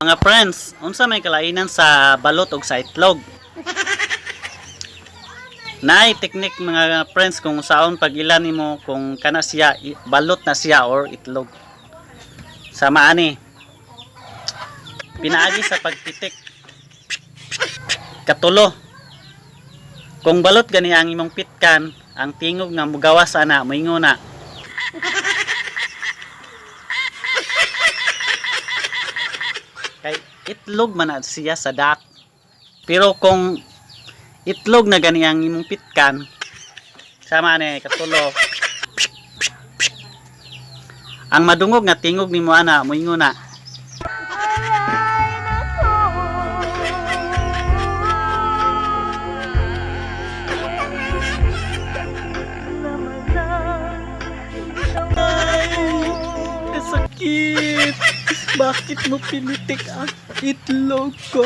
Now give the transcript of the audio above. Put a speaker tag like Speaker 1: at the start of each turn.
Speaker 1: Mga friends, unsa may kalainan sa balot og sa itlog? Naay teknik, mga friends, kung saon pag-ila nimo kung kana siya balot na siya or itlog. Sama ani. Pinaagi sa pagpitik. Katulo. Kung balot gani ang imong pitkan, ang tingog nga mugawas ana moingon na. Kay itlog man na siya sa dak. Pero kung itlog na gani ang imong pitkan, sama ni katulo. Ang madungog nga tingog nimo ana moingon na.
Speaker 2: Ay, nako.
Speaker 1: Sakit! Bakit mo pinitik ang itlog ko?